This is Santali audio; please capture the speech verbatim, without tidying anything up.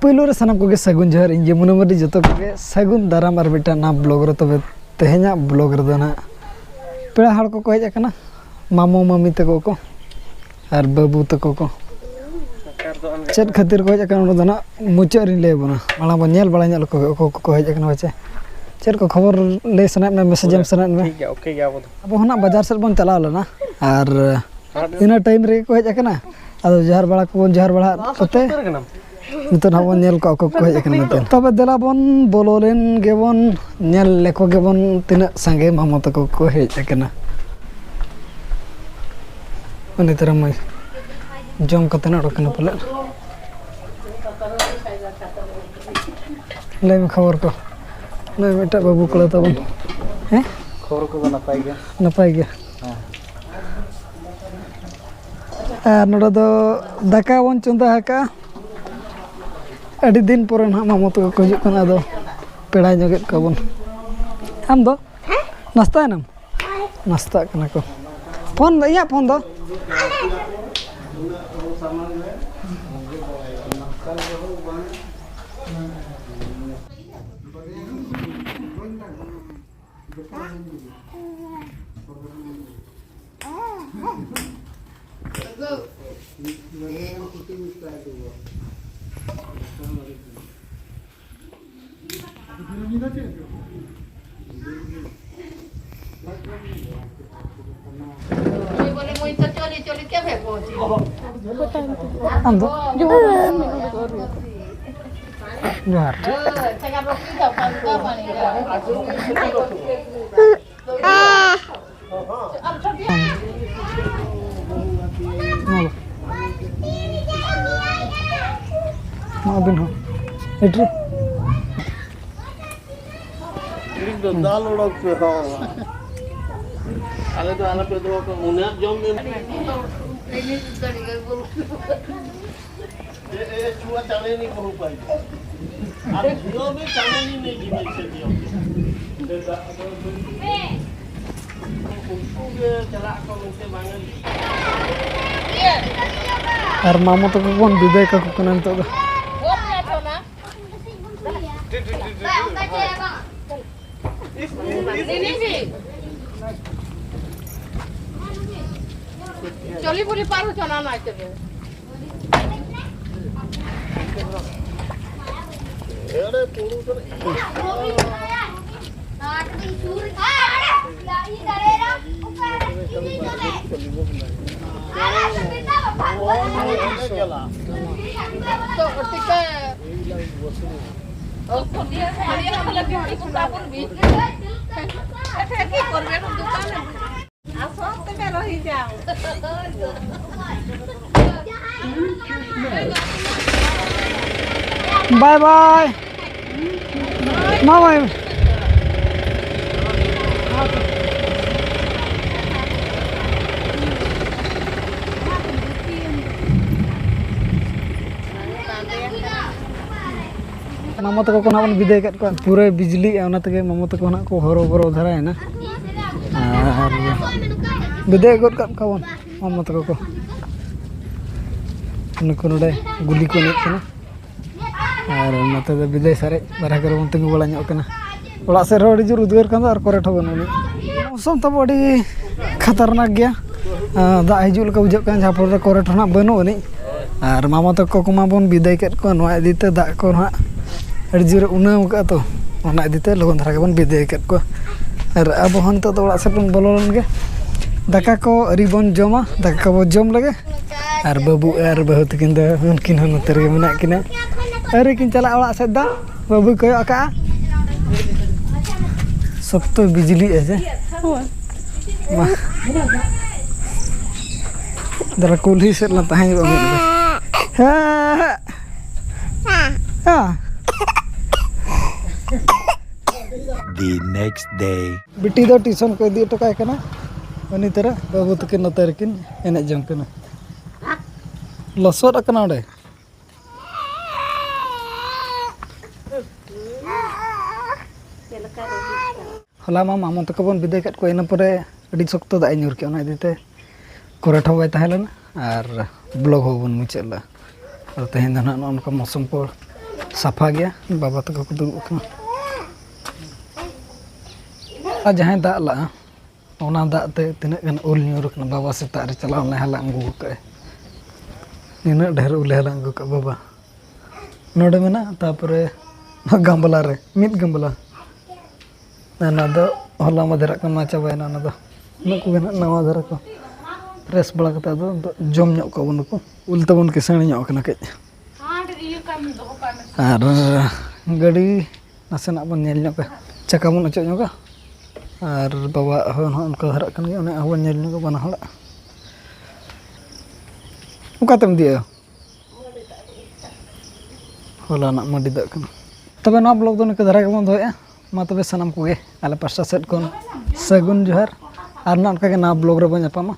ᱯᱳᱭᱞᱳ ᱨᱮ ᱥᱟᱱᱟᱢ ᱠᱚᱜᱮ ᱥᱟᱹᱜᱩᱱ ᱡᱚᱦᱟᱨ, ᱤᱧ ᱡᱚᱢᱩᱱᱟ ᱢᱟᱨᱰᱤ, ᱡᱚᱛᱚ ᱠᱚᱜᱮ ᱥᱟᱹᱜᱩᱱ ᱫᱟᱨᱟᱢ ᱟᱨ ᱢᱤᱫᱴᱟᱝ ᱱᱟᱣᱟ ᱵᱞᱚᱜ ᱨᱮ᱾ ᱛᱚᱵᱮ ᱛᱮᱦᱮᱧᱟᱜ ᱵᱞᱚᱜ ᱨᱮᱫᱚ ᱱᱟᱦᱟᱜ ᱯᱮᱲᱟ ᱦᱚᱲ ᱠᱚᱠᱚ ᱦᱮᱡ ᱟᱠᱟᱱᱟ, ᱢᱟᱢᱚ ᱢᱟᱢᱤ ᱛᱟᱠᱚ ᱠᱚ ᱟᱨ ᱵᱟᱹᱵᱩ ᱛᱟᱠᱚ ᱠᱚ᱾ ᱪᱮᱫ ᱠᱷᱟᱹᱛᱤᱨ ᱠᱚ ᱦᱮᱡ ᱟᱠᱟᱱᱟ, ᱚᱱᱟ ᱫᱚ ᱱᱟᱦᱟᱜ ᱢᱩᱪᱟᱹᱫ ᱨᱤᱧ ᱞᱟᱹᱭ ᱟᱵᱚᱱᱟ᱾ ᱢᱟᱲᱟᱝ ᱵᱚᱱ ᱧᱮᱞ ᱵᱟᱲᱟ ᱧᱚᱜ ᱞᱮᱠᱚ ᱜᱮ, ᱚᱠᱚᱭ ᱠᱚᱠᱚ ᱦᱮᱡ ᱟᱠᱟᱱᱟ ᱯᱟᱪᱮ᱾ ᱪᱮᱫ ᱠᱚ ᱠᱷᱚᱵᱚᱨ ᱞᱟᱹᱭ ᱥᱟᱱᱟᱭᱮᱫ ᱢᱮ, ᱢᱮᱥᱮᱡᱽ ᱮᱢ ᱥᱟᱱᱟᱭᱮᱫ ᱢᱮ? ᱴᱷᱤᱠ ᱜᱮᱭᱟ, ᱳᱠᱮ ᱜᱮᱭᱟ ᱟᱵᱚ ᱫᱚ᱾ ᱟᱵᱚ ᱦᱚᱸ ᱱᱟᱜ ᱵᱟᱡᱟᱨ ᱥᱮᱫ ᱵᱚᱱ ᱪᱟᱞᱟᱣ ᱞᱮᱱᱟ, ᱟᱨ ᱤᱱᱟᱹ ᱴᱟᱭᱤᱢ ᱨᱮᱜᱮ ᱠᱚ ᱦᱮᱡ ᱟᱠᱟᱱᱟ᱾ ᱟᱫᱚ ᱡᱚᱦᱟᱨ ᱵᱟᱲᱟ ᱠᱚᱵᱚᱱ ᱡᱚᱦᱟᱨ ᱵᱟᱲᱟ ᱟᱫ ᱠᱚᱛᱮ ᱩᱛᱟᱹᱨ ᱠᱟᱱᱟᱢ᱾ ᱱᱤᱛᱚᱜ ᱱᱟᱜ ᱵᱚᱱ ᱧᱮᱞ ᱠᱚᱣᱟ ᱚᱠᱚᱭ ᱠᱚ ᱦᱮᱡ ᱟᱠᱟᱱᱟ ᱢᱮᱱᱛᱮ᱾ ᱛᱚᱵᱮ ᱫᱮᱞᱟ ᱵᱚᱱ ᱵᱚᱞᱚ ᱞᱮᱱ ᱜᱮᱵᱚᱱ, ᱧᱮᱞ ᱞᱮᱠᱚ ᱜᱮᱵᱚᱱ ᱛᱤᱱᱟᱹᱜ ᱥᱟᱸᱜᱮ ᱢᱟᱢᱚ ᱛᱟᱠᱚ ᱠᱚ ᱦᱮᱡ ᱟᱠᱟᱱᱟ᱾ ᱩᱱᱤ ᱛᱟᱨᱟ ᱢᱟᱹᱭ ᱡᱚᱢ ᱠᱟᱛᱮ ᱱᱟᱜ ᱚᱰᱚᱠ ᱠᱟᱱᱟ ᱯᱟᱞᱮᱫ᱾ ᱞᱟᱹᱭ ᱢᱮ ᱠᱷᱚᱵᱚᱨ ᱠᱚ᱾ ᱱᱩᱭ ᱢᱤᱫᱴᱟᱜ ᱵᱟᱹᱵᱩ ᱠᱚᱲᱟ ᱛᱟᱵᱚᱱ᱾ ᱦᱮᱸ? ᱠᱷᱚᱵᱚᱨ ᱠᱚᱫᱚ ᱱᱟᱯᱟᱭ ᱜᱮ᱾ ᱱᱟᱯᱟᱭ ᱜᱮ᱾ ᱦᱮᱸ᱾ ᱟᱨ ᱱᱚᱰᱮ ᱫᱚ ᱫᱟᱠᱟ ᱵᱚᱱ ᱪᱚᱸᱫᱟ ᱟᱠᱟᱫᱼᱟ᱾ ᱟᱹᱰᱤ ᱫᱤᱱ ᱯᱚᱨᱮ ᱱᱟᱦᱟᱜ ᱢᱟᱢᱚ ᱛᱟᱠᱚ ᱠᱚ ᱦᱤᱡᱩᱜ ᱠᱟᱱᱟ, ᱟᱫᱚ ᱯᱮᱲᱟ ᱧᱚᱜᱮᱫ ᱠᱚᱣᱟ ᱵᱚᱱ᱾ ᱟᱢ ᱫᱚ? ᱱᱟᱥᱛᱟᱭᱮᱱᱟᱢ? ᱱᱟᱥᱛᱟᱜ ᱠᱟᱱᱟ ᱠᱚ᱾ ᱯᱷᱳᱱ ᱫᱚ, ᱤᱧᱟᱹᱜ ᱯᱷᱳᱱ ᱫᱚ? ᱟᱢ ᱫᱚ? ᱡᱚᱦᱟᱨ᱾ ᱢᱟ ᱞᱚ᱾ ᱢᱟ ᱟᱹᱵᱤᱱ ᱦᱚᱸ᱾ ᱮᱴᱨᱤ᱾ ᱴᱷᱤᱠ ᱫᱚ ᱫᱟᱞ ᱚᱰᱚᱠ ᱯᱮ, ᱦᱚᱸ᱾ ᱟᱞᱮ ᱫᱚ ᱟᱞᱚᱯᱮ ᱫᱚᱦᱚ ᱠᱚᱣᱟ, ᱩᱱᱟᱹᱜ ᱡᱚᱢ ᱢᱮ᱾ ᱮ, ᱮ, ᱪᱩᱣᱟ ᱪᱟᱣᱞᱮ ᱱᱤ ᱵᱚᱦᱩ ᱯᱟᱭ᱾ ᱟᱨ ᱡᱤᱭᱚ ᱢᱮ ᱪᱟᱣᱞᱮ ᱱᱤ ᱱᱤ ᱡᱤᱵᱤ ᱥᱮ ᱡᱤᱭᱚ ᱢᱮ᱾ ᱩᱱᱠᱩ ᱜᱮ ᱪᱟᱞᱟᱜ ᱟᱠᱚ ᱢᱮᱱᱛᱮ ᱵᱟᱝ ᱮ᱾ ᱟᱨ ᱢᱟᱢᱚ ᱛᱟᱠᱚ ᱵᱚᱱ ᱵᱤᱫᱟᱹᱭ ᱠᱟᱠᱚ ᱠᱟᱱᱟ ᱱᱤᱛᱚᱜ ᱫᱚ᱾ ᱪᱚᱞᱤ ᱵᱩᱞᱤ ᱯᱟᱨᱚᱢ ᱦᱚᱪᱚ ᱱᱟ ᱱᱟᱭ ᱛᱮᱜᱮ᱾ Bye bye. Bye bye. ᱢᱟᱢᱟ ᱛᱟᱠᱚ ᱠᱚ ᱱᱟᱜ ᱵᱚᱱ ᱵᱤᱫᱟᱹᱭ ᱠᱟᱫ ᱠᱚᱣᱟ᱾ ᱯᱩᱨᱟᱹᱭ ᱵᱤᱡᱽᱞᱤᱜᱼᱟ, ᱚᱱᱟ ᱛᱮᱜᱮ ᱢᱟᱢᱟ ᱛᱟᱠᱚ ᱱᱟᱜ ᱠᱚ ᱦᱚᱨᱚ ᱵᱚᱨᱚ ᱫᱷᱟᱨᱟᱭᱮᱱᱟ᱾ ᱟᱨ ᱵᱤᱫᱟᱹᱭ ᱜᱚᱫ ᱠᱟᱫ ᱠᱚᱣᱟ ᱵᱚᱱ ᱢᱟᱢᱟ ᱛᱟᱠᱚ ᱠᱚ᱾ ᱱᱩᱠᱩ ᱱᱚᱰᱮ ᱜᱩᱞᱤ ᱠᱚ ᱮᱱᱮᱡ ᱠᱟᱱᱟ᱾ ᱟᱨ ᱱᱚᱛᱮ ᱫᱚ ᱵᱤᱫᱟᱹᱭ ᱥᱟᱨᱮᱡ ᱵᱟᱨᱦᱮ ᱠᱚᱨᱮ ᱵᱚᱱ ᱛᱤᱸᱜᱩ ᱵᱟᱲᱟ ᱧᱚᱜ ᱠᱟᱱᱟ᱾ ᱚᱲᱟᱜ ᱥᱮᱫ ᱨᱮᱦᱚᱸ ᱟᱹᱰᱤ ᱡᱳᱨ ᱩᱫᱽᱜᱟᱹᱨ ᱠᱟᱱ ᱫᱚ, ᱟᱨ ᱠᱚᱨᱮᱴ ᱦᱚᱸ ᱵᱟᱹᱱᱩᱜ ᱟᱹᱱᱤᱡ᱾ ᱢᱳᱥᱚᱢ ᱛᱟᱵᱚ ᱟᱹᱰᱤ ᱠᱷᱟᱛᱟᱨᱱᱟᱠ ᱜᱮᱭᱟ᱾ ᱟᱸ, ᱫᱟᱜ ᱦᱤᱡᱩᱜ ᱞᱮᱠᱟ ᱵᱩᱡᱷᱟᱹᱜ ᱠᱟᱱᱟ, ᱡᱟᱦᱟᱸ ᱯᱚᱨᱮ ᱠᱚᱨᱮᱴ ᱦᱚᱸ ᱱᱟᱜ ᱵᱟᱹᱱᱩᱜ ᱟᱹᱱᱤᱡ᱾ ᱟᱨ ᱢᱟᱢᱟ ᱛᱟᱠᱚ ᱠᱚᱢᱟ ᱵᱚᱱ ᱵᱤᱫᱟᱹᱭ ᱠᱮᱫ ᱠᱚᱣᱟ, ᱱᱚᱣᱟ ᱤᱫᱤ ᱛᱮ ᱫᱟᱜ ᱠᱚ ᱱᱟᱜ ᱟᱹᱰᱤ ᱡᱳᱨᱮ ᱩᱱᱟᱹᱣ ᱠᱟᱜᱼᱟ ᱛᱚ, ᱚᱱᱟ ᱤᱫᱤ ᱛᱮ ᱞᱚᱜᱚᱱ ᱫᱷᱟᱨᱟ ᱜᱮᱵᱚᱱ ᱵᱤᱫᱟᱹᱭ ᱠᱮᱫ ᱠᱚᱣᱟ᱾ ᱟᱨ ᱟᱵᱚ ᱦᱚᱸ ᱱᱤᱛᱚᱜ ᱫᱚ ᱚᱲᱟᱜ ᱥᱮᱫ ᱵᱚᱱ ᱵᱚᱞᱚ ᱞᱮᱱ ᱜᱮ᱾ ᱫᱟᱠᱟ ᱠᱚ ᱟᱹᱣᱨᱤ ᱵᱚᱱ ᱡᱚᱢᱟ, ᱫᱟᱠᱟ ᱠᱚᱵᱚ ᱡᱚᱢ ᱞᱮᱜᱮ᱾ ᱟᱨ ᱵᱟᱹᱵᱩ ᱟᱨ ᱵᱟᱹᱦᱩ ᱛᱟᱹᱠᱤᱱ ᱫᱚ ᱩᱱᱠᱤᱱ ᱦᱚᱸ ᱱᱚᱛᱮ ᱨᱮᱜᱮ ᱢᱮᱱᱟᱜ ᱠᱤᱱᱟ᱾ ᱟᱹᱣᱨᱤ ᱠᱤᱱ ᱪᱟᱞᱟᱜᱼᱟ ᱚᱲᱟᱜ ᱥᱮᱫ ᱫᱚ᱾ ᱵᱟᱹᱵᱩᱭ ᱠᱚᱭᱚᱜ ᱟᱠᱟᱜᱼᱟ᱾ ᱥᱚᱠᱛᱚ ᱵᱤᱡᱽᱞᱤ ᱮ ᱥᱮ? ᱦᱳᱭ᱾ ᱢᱟ᱾ ᱫᱟᱨᱟ ᱠᱩᱞᱦᱤ ᱥᱮᱫ ᱞᱟᱝ ᱛᱟᱦᱮᱸ ᱧᱚᱜᱚᱜᱼᱟ ᱢᱤᱫ ᱜᱷᱟᱹᱲᱤ᱾ ᱦᱮᱸ, ᱦᱮᱸ᱾ ᱦᱮᱸ᱾ The next day. ᱵᱤᱴᱤ ᱫᱚ ᱴᱤᱭᱩᱥᱚᱱ ᱠᱚ ᱤᱫᱤ ᱦᱚᱴᱚ ᱠᱟᱭ ᱠᱟᱱᱟ᱾ ᱩᱱᱤ ᱛᱚᱨᱟ ᱵᱟᱹᱵᱩ ᱛᱟᱹᱠᱤᱱ ᱱᱚᱛᱮ ᱨᱮᱠᱤᱱ ᱮᱱᱮᱡ ᱡᱚᱝ ᱠᱟᱱᱟ᱾ ᱞᱚᱥᱚᱫ ᱟᱠᱟᱱᱟ ᱚᱸᱰᱮ᱾ ᱦᱚᱞᱟ ᱢᱟ ᱢᱟᱢᱚ ᱛᱟᱠᱚ ᱵᱚᱱ ᱵᱤᱫᱟᱹᱭ ᱠᱮᱫ ᱠᱚᱣᱟ, ᱤᱱᱟᱹ ᱯᱚᱨᱮ ᱟᱹᱰᱤ ᱥᱚᱠᱛᱚ ᱫᱟᱜ ᱮ ᱧᱩᱨ ᱠᱮᱫᱼᱟ, ᱚᱱᱟ ᱤᱫᱤ ᱛᱮ ᱠᱚᱨᱮᱴ ᱦᱚᱸ ᱵᱟᱭ ᱛᱟᱦᱮᱸ ᱞᱮᱱᱟ ᱟᱨ ᱵᱞᱚᱜ ᱦᱚᱸ ᱵᱚᱱ ᱢᱩᱪᱟᱹᱫ ᱞᱮᱫᱼᱟ᱾ ᱟᱨ ᱛᱮᱦᱮᱧ ᱫᱚ ᱱᱟᱦᱟᱜ ᱱᱚᱜᱼᱚ ᱱᱚᱝᱠᱟ ᱢᱳᱥᱩᱢ ᱠᱚ ᱥᱟᱯᱷᱟ ᱜᱮᱭᱟ᱾ ᱵᱟᱵᱟ ᱛᱟᱠᱚ ᱠᱚ ᱫᱩᱲᱩᱵ ᱟᱠᱟᱱᱟ᱾ ᱟᱨ ᱡᱟᱦᱟᱸᱭ ᱫᱟᱜ ᱞᱟᱜᱼᱟ, ᱚᱱᱟ ᱫᱟᱜ ᱛᱮ ᱛᱤᱱᱟᱹᱜ ᱜᱟᱱ ᱩᱞ ᱧᱩᱨ ᱟᱠᱟᱱᱟ᱾ ᱵᱟᱵᱟ ᱥᱮᱛᱟᱜ ᱨᱮ ᱪᱟᱞᱟᱣ ᱞᱮᱱᱟᱭ, ᱦᱟᱞᱟᱝ ᱟᱹᱜᱩ ᱟᱠᱟᱫᱼᱟᱭ᱾ ᱱᱤᱱᱟᱹᱜ ᱰᱷᱮᱨ ᱩᱞᱮ ᱦᱟᱞᱟᱝ ᱟᱹᱜᱩ ᱠᱟᱜᱼᱟ ᱵᱟᱵᱟ᱾ ᱱᱚᱰᱮ ᱢᱮᱱᱟᱜᱼᱟ, ᱛᱟᱨᱯᱚᱨᱮ ᱱᱚᱣᱟ ᱜᱟᱢᱞᱟ ᱨᱮ, ᱢᱤᱫ ᱜᱟᱢᱞᱟ᱾ ᱚᱱᱟ ᱫᱚ ᱦᱚᱞᱟ ᱢᱟᱫᱷᱮᱨᱟᱜ ᱠᱟᱱᱟ, ᱪᱟᱵᱟᱭᱮᱱᱟ ᱚᱱᱟ ᱫᱚ᱾ ᱩᱱᱟᱹᱜ ᱠᱚᱜᱮ ᱱᱟᱜ ᱱᱟᱣᱟ ᱫᱷᱟᱨᱟ ᱠᱚ ᱯᱷᱨᱮᱥ ᱵᱟᱲᱟ ᱠᱟᱛᱮ ᱟᱫᱚ ᱱᱤᱛᱚᱜ ᱡᱚᱢ ᱧᱚᱜ ᱠᱚᱣᱟ ᱵᱚᱱ ᱱᱩᱠᱩ᱾ ᱩᱞ ᱛᱟᱵᱚᱱ ᱠᱤᱥᱟᱹᱬ ᱧᱚᱜ ᱟᱠᱟᱱᱟ ᱠᱟᱹᱡ᱾ ᱟᱨ ᱜᱟᱹᱰᱤ ᱱᱟᱥᱮᱱᱟᱜ ᱵᱚᱱ ᱧᱮᱞ ᱧᱚᱜᱟ, ᱪᱟᱠᱟ ᱵᱚᱱ ᱚᱪᱚᱜ ᱧᱚᱜᱟ᱾ ᱟᱨ ᱵᱟᱵᱟᱣᱟᱜ ᱦᱚᱸ ᱱᱚᱜᱼᱚ ᱱᱚᱝᱠᱟ ᱫᱷᱟᱨᱟᱜ ᱠᱟᱱ ᱜᱮᱭᱟ, ᱚᱱᱮ ᱦᱚᱸᱵᱚᱱ ᱧᱮᱞ ᱧᱚᱜᱟ ᱵᱟᱱᱟ ᱦᱚᱲᱟᱜ᱾ ᱚᱠᱟᱛᱮᱢ ᱤᱫᱤᱭᱟ? ᱦᱚᱞᱟᱱᱟᱜ ᱢᱟᱹᱰᱤ ᱫᱟᱜ ᱠᱟᱱᱟ᱾ ᱛᱚᱵᱮ ᱱᱚᱣᱟ ᱵᱞᱚᱜ ᱫᱚ ᱱᱤᱝᱠᱟᱹ ᱫᱷᱟᱨᱟ ᱜᱮᱵᱚᱱ ᱫᱚᱦᱚᱭᱮᱫᱼᱟ᱾ ᱢᱟ ᱛᱚᱵᱮ ᱥᱟᱱᱟᱢ ᱠᱚᱜᱮ ᱟᱞᱮ ᱯᱟᱥᱴᱟ ᱥᱮᱫ ᱠᱷᱚᱱ ᱥᱟᱹᱜᱩᱱ ᱡᱚᱦᱟᱨ᱾ ᱟᱨ ᱱᱟᱜ ᱚᱱᱠᱟᱜᱮ ᱱᱟᱣᱟ ᱵᱞᱚᱜ ᱨᱮᱵᱚᱱ ᱧᱟᱯᱟᱢᱟ᱾